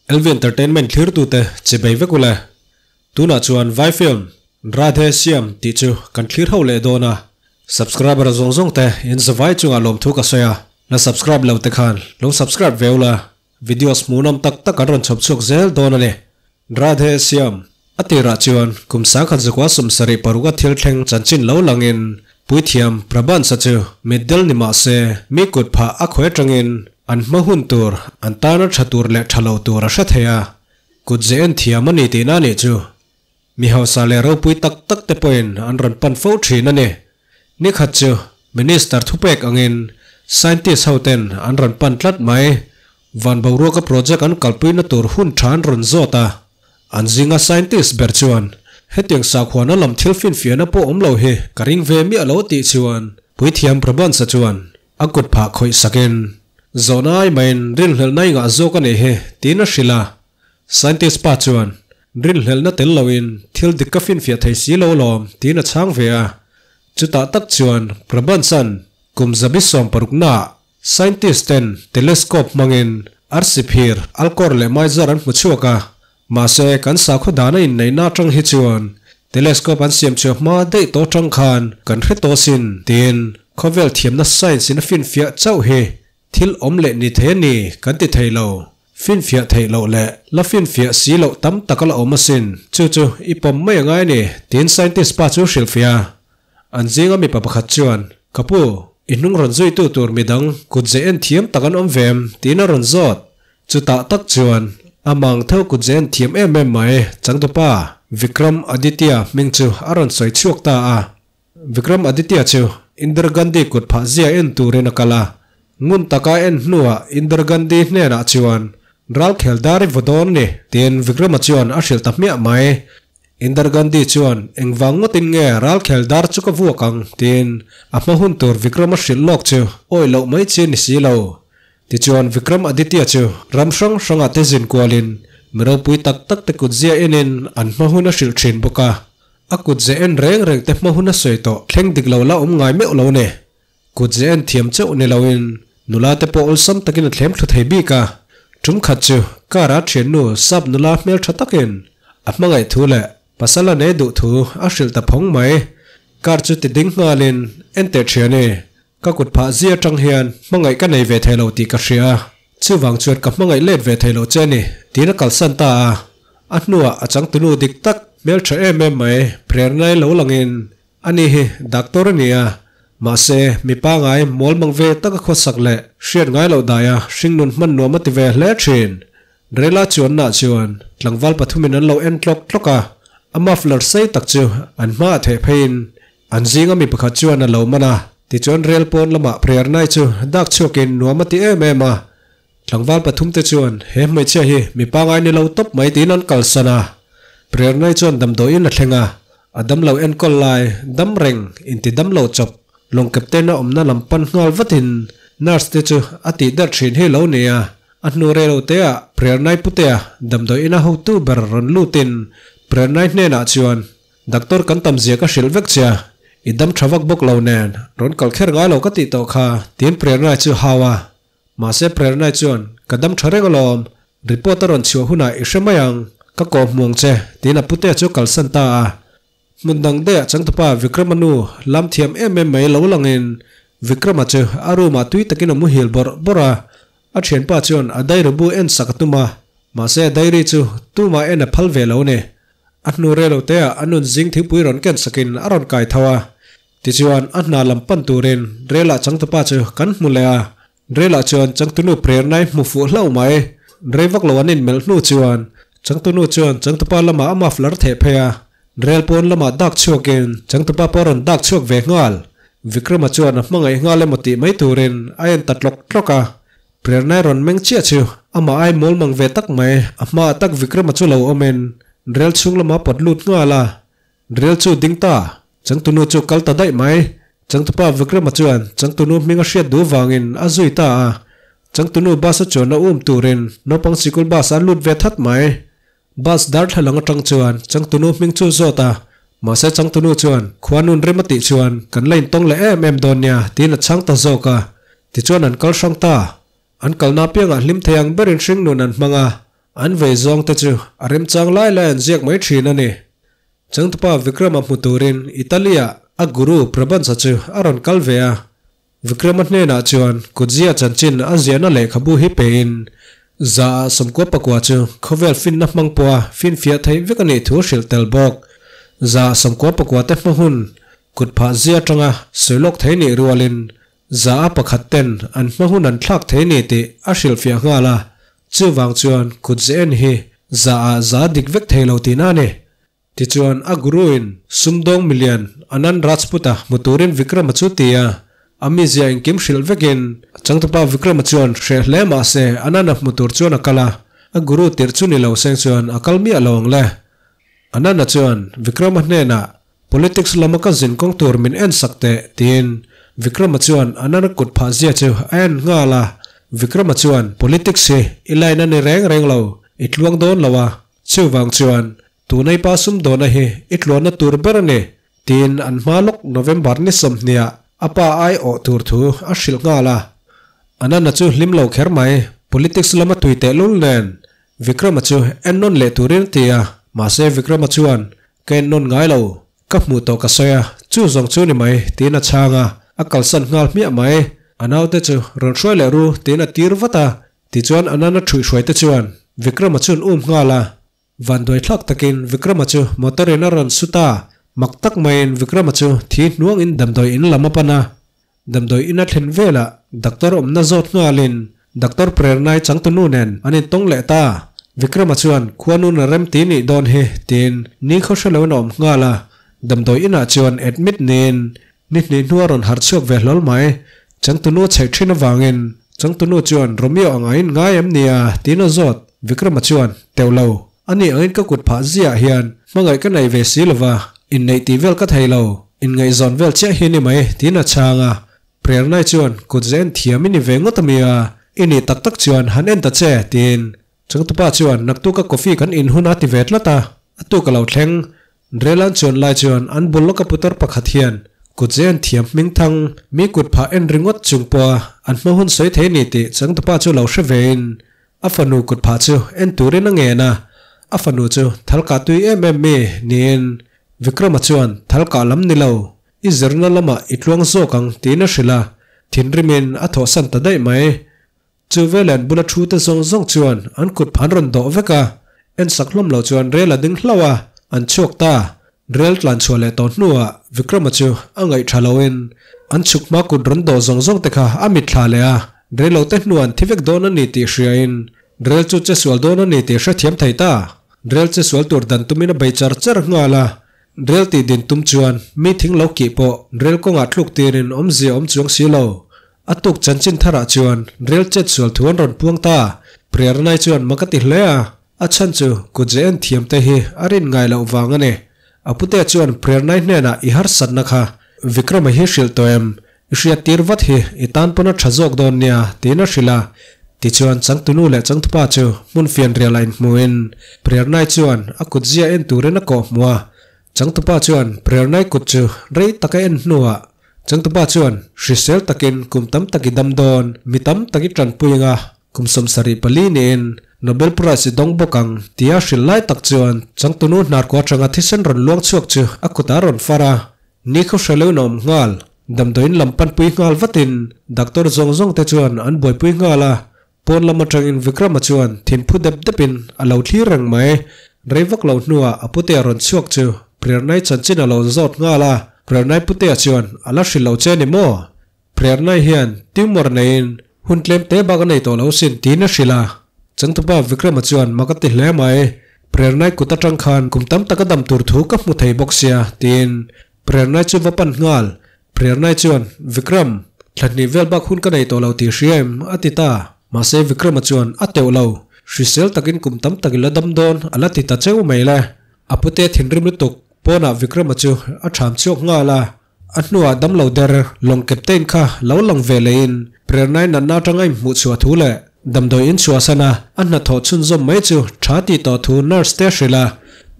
LV Entertainment thlirtute chibei vek ule. Tunah chuan Vai film Radhe Shyam tih chu kan thlir ho leh dawn a. Subscriber zawng zawng te in zavai chungah lawmthu ka sawi a, la subscribe lo te khan lo subscribe ve ula, videos hmuhnawm tak tak an rawn chhawp chhuak zel dawn a ni. Radhe Shyam a tirah chuan kum 1927 a thil thleng chanchin lo langin Puithiam Prabhansa chu mitdel ni mah se mi kut phah a khawi atangin an hma hun tur an tana tha tur leh tha lo tur a hre thei a, kut ze en thiam a ni tihna a nih chu. Mi hausa leh ropui tak tak te pawhin an rawn pan fo thin a ni. Nikhat chu Minister thupek angin Scientist ho ten an rawn pan tlat mai. Van boruaka project an kalpuina tur hun tha an rawn zawt a. An zinga Scientist ber chuan, Hetiang sakhuana lam thil finfiahna pawh awm lo hi ka ring ve miah lo tih chuan Puithiam Prabhansa chuan a kut phah khawih sakin, Zawhna ai maiin rinhlelhna i ngah zawk a nih hi tiin a hrilh a. Scientist pa chuan, Rinhlelhna tel loin thil dik ka finfiah thei si lo lawm tiin a chhang ve a. Chutah tak chuan Prabhansan kum 160 naah Scientist ten telescope hmangin arsi phir, alkawr leh maizar an hmu chhuak a, mahse kan sakhaw dana inneihna atang hi chuan telescope an siam chhuah hma daih tawh atang khan kan hre tawh sin tiin khawvel thiamna science in a finfiah chauh hi thil awm leh ni thei a ni kan ti thei lo. Finfiah theih loh leh la finfiah si loh tam tak a la awm asin, chu chu i pawm mai a ngai a ni tiin scientist pa chu hrilhfiah a. An zinga mipa pakhat chuan, Ka pu, i hnung rawn zuitu tur midang kut ze en thiam tak an awm ve em? tiin a rawn zawt. Chutah tak chuan, a mang tho kut ze en thiam em em mai, changtupa Vikram Aditya hming chu a rawn sawi chhuak ta a. Vikram Aditya chu Indira Gandhi kut phah zia en turin a kal a. Ngun taka en hnuah Indira Gandhi hnenah chuan, Ral khel dar i vaw dawn ni, tiin Vikrama chuan a hrilh ta hmiah mai. Indira Gandhi chuan, Engvang ngawtin nge ral khel dar chu ka vuak ang? tiin a hma hun tur Vikram a hrilh lawk chu awih loh mai chi ni si lo. Tichuan Vikram Aditya chu ram hrang hrangah te zin kualin mi ropui tak tak te kut zia enin an hma hun a hrilh thin bawk a. A kut ze en reng reng te hma hun a sawi tawh thleng dik lo la awm ngai meuh lo ni. Kut ze en thiam chauh ni loin nula te pawh awlsam takin a thlem thlu thei bik a. Tum khat chu car a thiannu sap nula hmeltha takin a hmangaih thu leh pasal a nei duh thu a hrilh ta phawng mai. Car chu ti ding nghalin en teh thian e, ka kut phah zia atang hian hmangaih ka nei ve thei lo tih ka hria. Chuvang chuan ka hmangaih let ve thei lo che ni tiin a kalsan ta a. A hnuah a changtunu dik tak hmeltha em em mai prernai lo langin Ani hi doctor a ni a, mahse mi pangai mawl mang ve tak a khawsak leh hriat ngai loh daia hringnun hman nuam a ti ve hle thin. Rela chuanna chuan tlangval pathumin an lo en tlawk tlawk a, a muffler sei tak chu an hmaah theh pheiin an zinga mi pakhat chuan a lo man a, tichuan rel pawn lamah Prernai chu dak chhuakin nuam a ti em em a. Tlangval pathumte chuan he hmeichhia hi mi pangai ni lo tawp mai tiin an kalsan a. Prernai chuan damdawiin a thleng a, a damlo enkawl lai dam reng inti damlo chawp lawng captain a awmna lam pan nghal vatin nurse te chu a tih der thin hi lo ni a. A hnu rei lo teah Prernai putea damdawiin a hotu ber rawn lutin Prernai hnenah chuan Doctor kan tam zia ka hrilh vek che a, i dam tha vak bawk lo nen rawn kal kher ngai lo ka tih tawh kha tiin Prernai chu hau a. Mahse Prernai chuan, Ka dam tha reng alawm, report a rawn chhuah hunah i hre mai ang, ka kawh hmuang che, tiin a putea chu kalsan ta a. Hmun dang daihah changtupa Vikrama nu lam thiam em em mai lo langin Vikrama chu a room ah tui takin a muhil bawrh bawrh a. A thianpa chuan a diary bu en sak a tum a, mahse a diary chu tumah en a phal ve lo ni. A hnu rei lo teah a nun zing thingpui rawn ken sakin a rawn kai tho a. Tichuan, a hna lam pan turin Rel-ah changtupa chu kan hmu leh a. Rel-ah chuan changtunu Prernai hmu fuh hlauh mai. Rei vak lo an inmelh hnu chuan changtunu chuan changtupa lamah a muffler theh phei a. Rel pawn lamah dak chhuakin changtupa pawh a rawn dak chhuak ve nghal. Vikrama chuan a hmangaih nghal emaw tih mai turin a en ta tlawk tlawk a. Prernai rawn meng chiah chu amah ai mawl mang ve tak mai. A hmaah tak Vikrama chu lo awmin rel chhung lamah a pawt lut nghal a. Rel chu ding ta, changtunu chu kal ta daih mai. Changtupa Vikrama chuan changtunu hming a hriat duh vangin a zui ta a. Changtunu bus a chuanna um turin naupang sikul bus a lut ve that mai. Bus darthlalang atang chuan changtunu hming chu zawt a, mahse changtunu chuan khuanun rem a tih chuan kan la intawng leh em em dawn nia tiin a chhang ta zawk a. Tichuan an kal hrang ta. An kalna apiangah hlim thei ang berin hringnun an hmang a. An vei zawng te chu a remchang lai lai an ziak mai thin a ni. Changtupa Vikrama hmu turin Italy-ah a guru Prabhansa chu a rawn kal ve a. Vikrama hnenah chuan kutzia chanchin a ziahna lehkhabu hi pein 100 90 chu khawvel finna hmang pawha finfiah theih vek a nih thu a hrilh tel bawk. 99% te hma hun kut phah zia atanga sawi lawk thei nih rualin 100% ten an hma hun an thlak thei ni tih a hrilhfiah nghal a, chuvang chuan kut ze en hi 100% dik vek thei lo tihna a ni. Tichuan a guru-in sumdawng milian Anand Rajput-a hmu turin Vikrama chu ti a, a mizia engkim hrilh vekin changtupa Vikrama chuan hreh hle mah se Anand-a hmu tur chuan a kal a, a guru tirh chu ni lo seng chuan a kal miah lo ang le. Anand-a chuan Vikrama hnenah Politics lama ka zin kawng tur min en sak teh tiin Vikrama chuan Anand-a kut phah zia chu a en nghal a, Vikrama chuan Politics hi i line a ni reng reng lo, i tluang dawn lo a, chuvang chuan Tunai pa sumdawna hi i tluanna tur ber a ni, tiin an hma lawk November ni sawmhniah a pa ai awh tur thu a hrilh nghal a. Anana chu hlim lo kher mai, politics lama tui tehlul nen Vikrama chu ennawn leh turin a ti a, mahse Vikrama chuan, Ka ennawn ngai lo, ka hmuh tawh ka sawi a, chu zawng chu ni mai, tiin a chhang a, a kalsan nghal hmiah mai. A naute chu rawn hruai leh ru, tiin a tir vat a, tichuan Anana ṭhuihhruaite chuan Vikrama chu an um nghal a. Vanduaithlak takin Vikrama chu motor in a rawn su ta. Mak tak maiin Vikrama chu thi hnuangin damdawi in lam a pan a. Damdawi in a thlen velah doctor awmna zawt nghalin Doctor Prernai changtunu nen an intawng leh ta. Vikrama chuan khuanun a rem ti nih dawn hi tiin ni khaw hre loin a awm nghal a. Damdawi inah chuan admit niin ni hnih hnu a rawn harh chhuak ve hlawl mai. Changtunu a chheih thin avangin changtunu chuan Romeo ang a in ngai em nia tiin a zawt. Vikrama chuan, Teuh lo, ani angin ka kut phah ziah hian hmangaih ka nei ve si lova, inneih tih vel ka thei lo, inngaihzawn vel chiah hi ni mai tiin a chhang a. Prernai chuan, Kut ze en thiam i ni ve ngawt ami a, i nih tak tak chuan han en ta che tiin changtupa chuan naktuka coffee kan in hun a ti ve tlat a, a tuk a lo thleng. Relan chuan lai chuan an bul lawka putar pakhat hian kut ze en thiam hming thang mi kut phah en ringawt chung pawha an hma hun sawi thei ni tih changtupa chu lo hre vein A fanu kut phah chu en turin a ngen a, a fanu chu thal kah tui em em mi niin Vikrama chuan thal kah lam ni lo, i zirna lamah i tluang zawk ang tiin a hrilh a, thinrimin a thawhsan ta daih mai. Chu veleh an bula thu te zawng zawng chuan an kut phah an rawn dawh vek a, en sak hlawm lo chuan rel a ding hlauh a, an chhuak ta. Rel tlan chhuah leh tawh hnuah Vikrama chu a ngaih tha loin an chhuk hma kut rawn dawh zawng zawng te kha a mitthla leh a, rel lo te hnuah an thi vek dawn a ni tih hriain rel chu che sual dawn a ni tih hrethiam thei ta. Rel che sual tur dan tumin a bei char char nghal a, rel tih din tum chuan mi thing lo kih pawh rel kawngah thluk tirin awmzia awm chuang si lo. A tuk chanchin tharah chuan rel chet sual thu an rawn puang ta. Prernai chuan mak a ti hle a. A chhan chu kut ze en thiam te hi a rin ngai loh vang a ni. A pute chuan Prernai hnenah i harsatna kha Vikrama hi hrilh tawh em? I hriat tir vat hi i tan pawn a tha zawk dawn nia tiin a hrilh a. Tichuan changtunu leh changtupa chu hmun fianrial a inhmuhin Prernai chuan a kut zia en turin a kawh hmuh a. Changtupa chuan Prernai kut chu rei tak a en hnuah changtupa chuan hrisel takin kum tam tak i dam dawn, mi tam tak i tanpui anga, Kum 74 niin Nobel Prize i dawng bawk ang tia hrilh lai tak chuan changtunu hnarkua atanga thisen rawn luang chhuak chu a kutah a rawn far a, ni khaw hre loin a awm nghal. Damdawiin lam panpui nghal vatin doctor zawng zawng te chuan an buaipui nghal a, pawn lam atangin Vikrama chuan thinphu dep depin a lo thlir reng mai. Rei vak lo hnuah a putea rawn chhuak chu Prernai chanchin a lo zawt nghal a, Prernai putea chuan a la hrilh lo che ni maw? Prernai hian tumor neiin hun tlem te bak a nei tawh lo sin tiin a hrilh a. Changtupa Vikrama chuan mak a ti hle mai. Prernai kut atang khan kum tam tak a dam tur thu ka hmu thei bawk sia tiin Prernai chu va pan nghal. Prernai chuan, Vikram, thla hnih vel bak hun ka nei tawh lo tih hria em? a ti ta. Mahse Vikrama chuan a teuh lo. Hrisel takin kum tam tak i la dam dawn a la ti ta cheu mai le. A pute thinrim lutuk pawnah Vikrama chu a ṭham chhuak nghal a. A hnuah damlo der lawng captain kha lo lang ve leiin Prernai natna atanga inhmuh chhuah thu leh damdawi in chhuahsan a, a hnathawh chhunzawm mai chu tha tih tawh thu nurse te a hrilh a.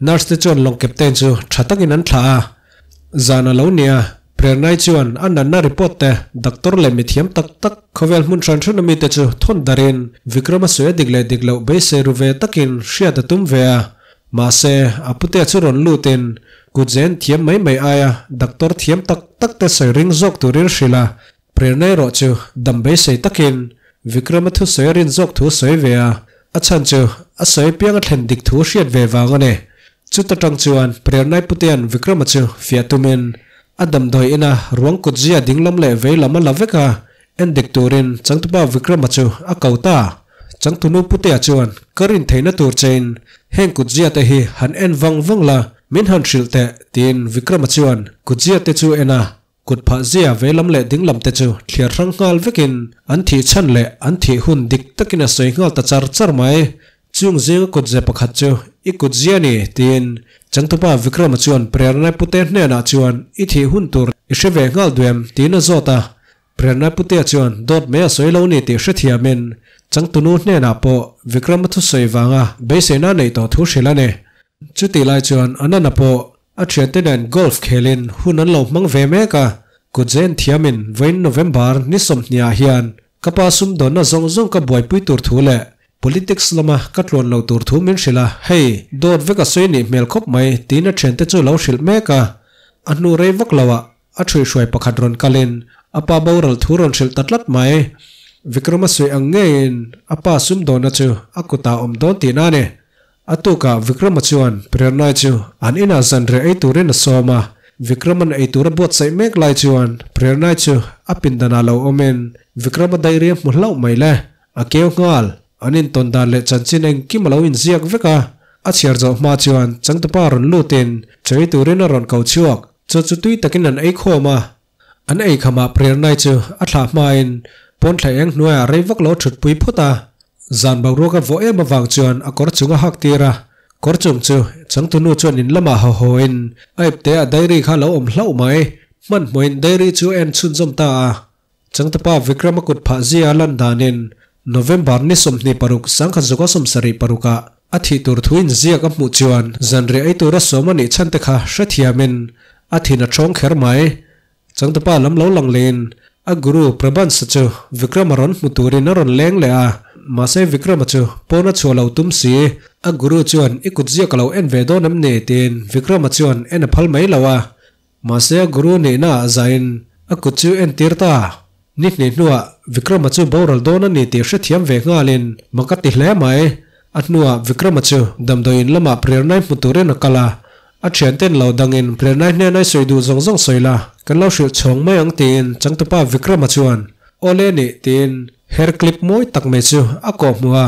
Nurse te chuan lawng captain chu tha takin an thlah a. Zan a lo nia, Prernai chuan a natna report te doctor leh mithiam tak tak khawvel hmun hran hran ami te chu thawn darin Vikrama sawi a dik leh dik loh beisei ru ve takin hriat a tum ve a. Mahse, a putea chu rawn lutin kutzen thiam mai mai aia doctor thiam tak tak te sawi ring zawk turin hrilh a. Prernai erawh chu dam beisei takin Vikrama thusawi a rin zawk thu sawi ve a, a chhan chu a sawi piang a thlen dik thu hriat ve vang a ni. Chuta tang chuan Prernai putea'n Vikrama chu fiah tumin a damdawi ina ruang kutzia dinglam leh veilam a la vek a, en dik turin changtupa Vikrama chu a ko ta. Changtunu putea chuan ka rin theihna tur chein heng kutzia te hi han en vang vang la, min han hrilh teh tiin Vikrama chuan kutzia te chu en a, Kut phah zia veilam leh dinglam te chu thliar hrang nghal vekin an thih chhan leh an thih hun dik takin a sawi nghal ta char char mai. Chung zinga kut ze pakhat chu i kut zia ni tiin changtupa Vikrama chuan Prernai Pute hnenah chuan i thih hun tur i hre ve nghal duem tiin a zawt a. Prernai Putea chuan dawt mai a sawi lo ni tih hrethiamin changtunu hnenah pawh Vikrama thusawi vanga beiseina neih tawh thu hrilh a ni. Chutih lai chuan Anana pawh a thiante nen golf khelin hun an lo hmang ve mek a, kutzen thiamin vawiin November ni 20 ah hian ka pa sumdawnna zawng zawng ka buaipui tur thu leh politics lama ka tluan lo tur thu min hrilh a, hei dawt vek a sawi nih hmel khawp mai tiin a thiante chu lo hrilh mek a, a hnu rei vak lo ah a ṭhuihhruai pakhat rawn kalin a pa boral thu rawn hrilh ta tlat mai. Vikrama sawi ang ngeiin a pa sumdawnna chu a kutah awm dawn tihna a ni. A tukah Vikrama chuan Prernai chu an inah zanriah ei turin a sawm a. Vikrama'n ei tura buatsaih mek lai chuan Prernai chu a pindanah lo awmin Vikrama diary a hmu hlauh mai le. A keu nghal. An intawn dan leh chanchin engkim a lo inziak vek a. A chhiar zawh hma chuan changtupa rawn lutin chawi turin a rawn ko chhuak. Chaw chu tui takin an ei khawm a. An ei khamah Prernai chu a thlah hmain pawn thla eng hnuaiah rei vak lo thutpui phawt a. Zan boruak a vawh em avang chuan a kawr chung a hak tir a, kawr chung chu changtunu chuan in lamah haw hawin a ipte a diary kha lo awm hlauh mai. Hmanhmawhin diary chu a en chhunzawm ta a. Changtupa Vikrama kut phah zia a lan danin November ni 26 1976 ah a thih tur thu inziak a hmuh chuan zanriah ei tura sawm a nih chhan te kha hrethiamin a thin a ṭhawng kher mai. Changtupa lam lo lang lehin a guru Prabhansa chu Vikrama rawn hmu turin a rawn leng leh a, mahse Vikrama chu pawn a chhuah lo tum si. A guru chuan i kut ziak a lo en ve dawn em ni tiin Vikrama chuan en a phal mai lo a, Mahse a guru nihna ah zain a kut chu entir ta. Ni hnih hnuah Vikrama chu boral dawn a ni tih hrethiam ve nghalin mak a ti hle mai. A hnuah Vikrama chu damdawiin lamah Prernai hmu turin a kal a. A thianten lo dangin Prernai hnenai sawi duh zawng zawng sawi la, kan lo hrilh chhawng mai ang tiin changtupa Vikrama chuan Awle nih tiin hair clip mawi tak mai chu a kawh hmuh a.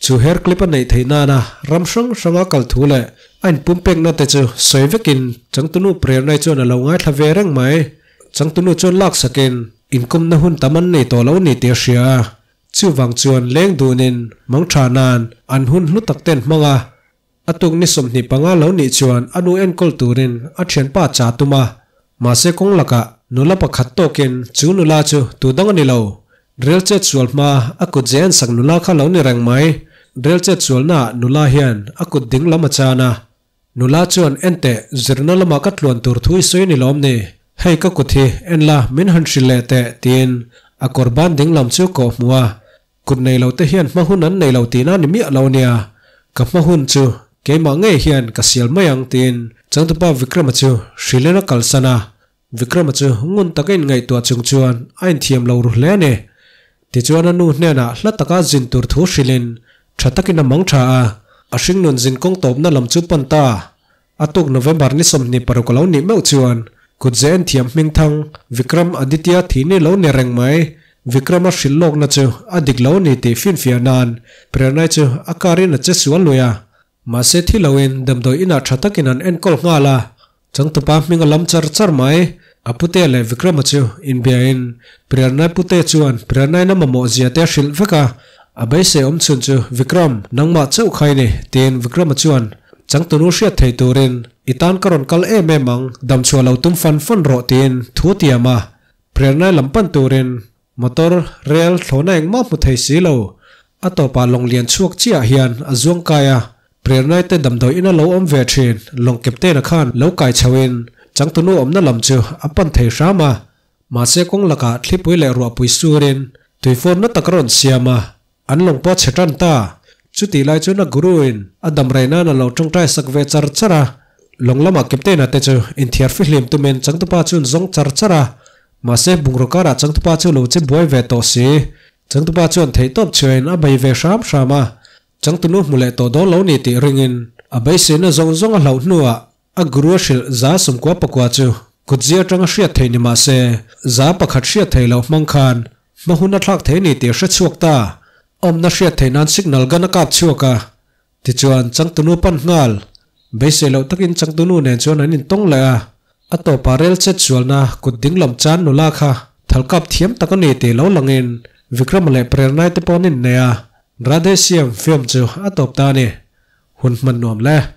Chu hair clip a neih theih nana ram hrang hranga kal thu leh a inpumpekna te chu sawi vekin changtunu Prernai chuan a lo ngaithla ve reng mai. Changtunu chuan laksakin inkawmna hun tam an nei tawh lo ni tih a hria a, chuvang chuan leng dunin mangtha nan an hun hlu tak ten hmang a. A tuk ni 25 lo nih chuan a nu enkawl turin a thianpa cha tum a, mahse kawng lakah nula pakhat tawkin chu nula chu tu dang a ni lo. Rel chet sual hma a kut ze en sak nula kha lo ni reng mai. Rel chet sualnaah nula hian a kut ding lam a chan a. Nula chuan enteh zirna lamah ka tluan tur thu i sawi ni lawm ni? Hei ka kut hi en la min han hrilh leh teh tiin a kawr ban ding lam chu kawh hmu a. Kut nei lo te hian hma hun an nei lo tihna ni miah lo nia, ka hma hun chu keimah ngei hian ka sial mai ang tiin changtupa Vikrama chu hrilhin a kalsan a, Vikrama chu ngun taka inngaihtuah chung chuan a inthiam lo ru hle a ni. Tichuan a nu hnenah hla taka zin tur thu hrilhin tha takin a mang tha a, a hringnun zin kawng tawpna lam chu pan ta. A tuk November ni 26 a lo nih meuh chuan kutze enthiam hmingthang Vikram Aditya thih ni lo ni reng mai. Vikrama hrilh lawkna chu a dik lo ni tih finfiah nan Prernai chu a car in a che sual lui a. Mahse thi loin damdawi inah tha takin an enkawl nghal a. Changtupa hming a lam char char mai. A pute leh Vikrama chu inbiain Prernai pute chuan Prernai na mamawh zia te a hrilh vek a. A beisei awm chhun chu Vikram, nangmah chauh kha i ni, tiin Vikrama chuan changtunu hriat thei turin i tan ka rawn kal em em ang, damchhuah lo tum fan fan rawh tiin thu a tiam a. Prernai lam pan turin motor, rel, thlawhna engmah hmu thei si lo. A tawpah lawng lian chhuak chiah hian a zuang kai a, Prernai te damdawi ina lo awm ve thin lawng captain-a khan lo kai chhoin. Changtunu awmna lam chu a pan thei hram a, mahse kawng lakah thlipui leh ruahpui surin tuifawn na tak a rawn siam a, an lawng pawh a chhe tan ta. Chutih lai chuan a guru in a dam rei nan a lo tawngtai sak ve char char a, lawng lamah captain-a te chu inthiar fihlim tumin changtupa chu an zawng char char a, mahse bungraw karah changtupa chu lo che buai ve tawh si. Changtupa chuan theihtawp chhuahin a bei ve hram hram a, changtunu hmu leh tawh dawn lo ni tih ringin a beiseina zawng zawng a hlauh hnuah A guru a hrilh 99 chu kutzia atanga hriat theih ni mah se, 1% hriat theih loh hmang khan hma hun a thlak thei ni tih a hre chhuak ta. Awmna hriat theih nan signal gun a kap chhuak a, tichuan changtunu pan nghal. Beisei loh takin changtunu nen chuan an intawng leh a, a tawpah rel chet sualna kut dinglam chan nula kha thal kap thiam tak a ni tih lo langin Vikrama leh Prernai te pawh an innei a, Radhe Shyam film chu a tawp ta a ni. Hun hman nuam le.